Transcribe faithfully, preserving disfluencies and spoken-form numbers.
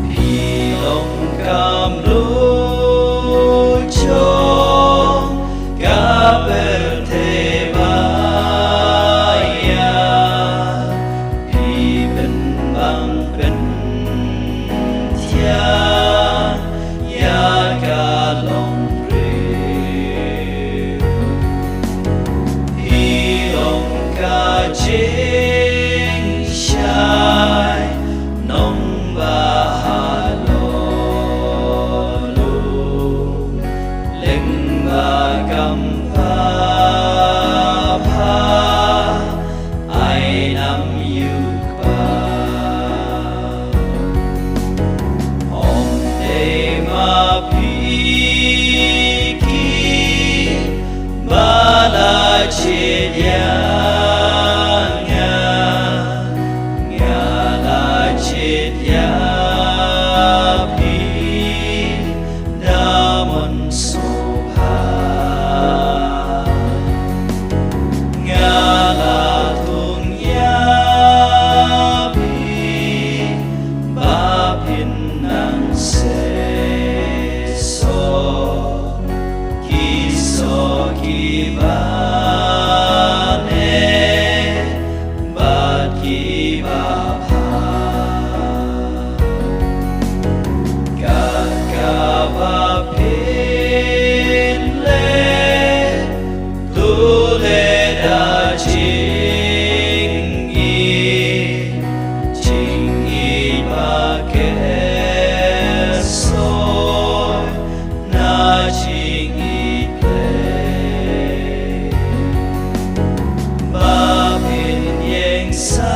Phi long ka mluh jong ka pyrthei ba ïa phi pynbang pynthiah ïa ka longbriew. Phi long ka jingshai nongbah halor lum, lyngba kam pha pha ai nam ïa u Kpa. Ym dei ma phi ki ba la jied ïa nga, nga la jied ïa phi da mon sngewbha. Nga la thung ïa phi ba phin nang seisoh, ki soh kiba neh bad kiba bha. Kat kaba phin leh, to leh da jingïeit, jingïeit ba kyrsoi na jingïeit Blei. Ba phin ïeng sa